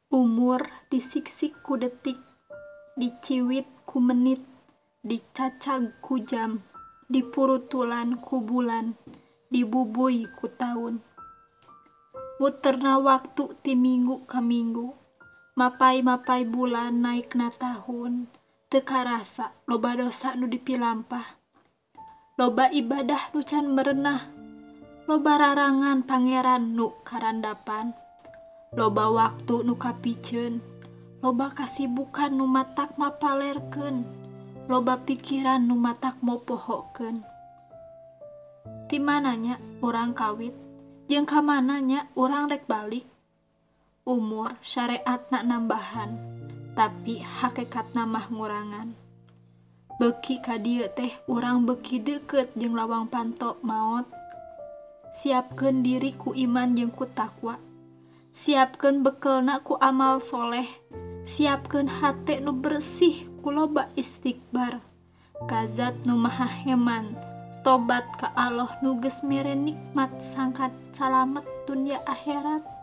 Umur disiksik ku detik, diciwit ku menit, dicacag ku jam, dipurutulan ku bulan, dibubuy ku taun. Muterna waktu ti minggu ka minggu, mapay-mapay bulan naikna tahun, teu karasa loba dosa nu dipilampah, loba ibadah nu can merenah, loba rarangan Pangeran nu karandapan, loba waktu nu kapiceun, loba kasibukan nu matak mapalerkeun, loba pikiran nu matak mopohokeun. Ti mana nya urang kawit, jeung ka mana nya urang rek balik? Umur syareatna nambahan, tapi hakekatna mah ngurangan. Beuki ka dieu teh urang beuki deukeut jeung lawang panto maot. Siapkeun diri ku iman jeung ku takwa. Siapkeun bekelna ku amal soleh. Siapkeun hate nu bersih ku loba istighbar. Ka zat nu maha heman, tobat ka Allah nu geus mere nikmat sangkan salamet dunya akhirat.